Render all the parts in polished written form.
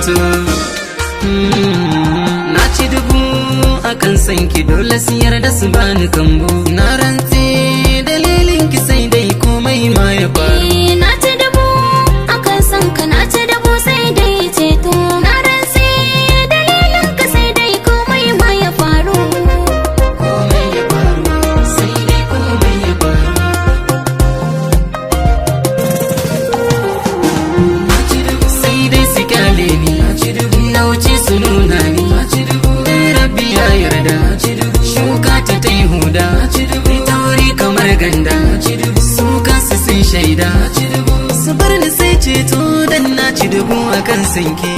ceto. Na ci dubu akan sanki, dole su yarda su bani kambu. Na rantse dalilin ki, sai dai komai ma ya faru. Eh, na ci dubu akan san ka, na ci dubu sai dai ceto. Na rantse dalilin ka, sai dai komai ma ya faru. Komai ya faru, sai dai komai ya faru. Na ci dubu, sai dai su kyale ni. Na ci dubu, na wuce su nuna ni. Na ci dubu, Rabbi ya yarda. Na ci dubu, shuka ta ta yi huda. Na ci dubu, ta wuri kamar ganda. Na ci dubu, su kansu sun shaida. Na ci dubu, su bar ni sai ceto, dan na ci dubu akan sanki.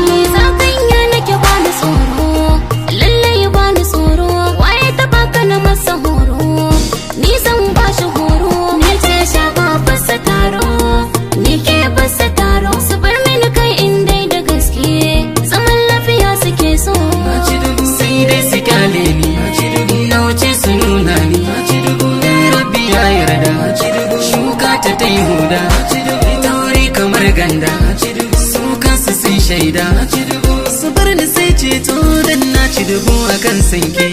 Ni zakanya nake, bani tsoro, lallai bani tsoro. Waye taba ka na masa horo, ni zan ba shi horo. Ni ce shaga fasa taro, ni ke fasa taro. Su bar mini kai in dai da gaske zaman lafiya suke so. Na ci dubu, sai dai su kyale ni. Na ci dubu, na wuce su nuna ni. Na ci dubu, Rabbi ya yarda. Na ci dubu, shuka ta ta yi huda. Na ci dubu, ta wuri kamar ganda. Na ci dubu, su kansu sun shaida. Na ci dubu, su bar ni sai ceto, dan na ci dubu akan sanki.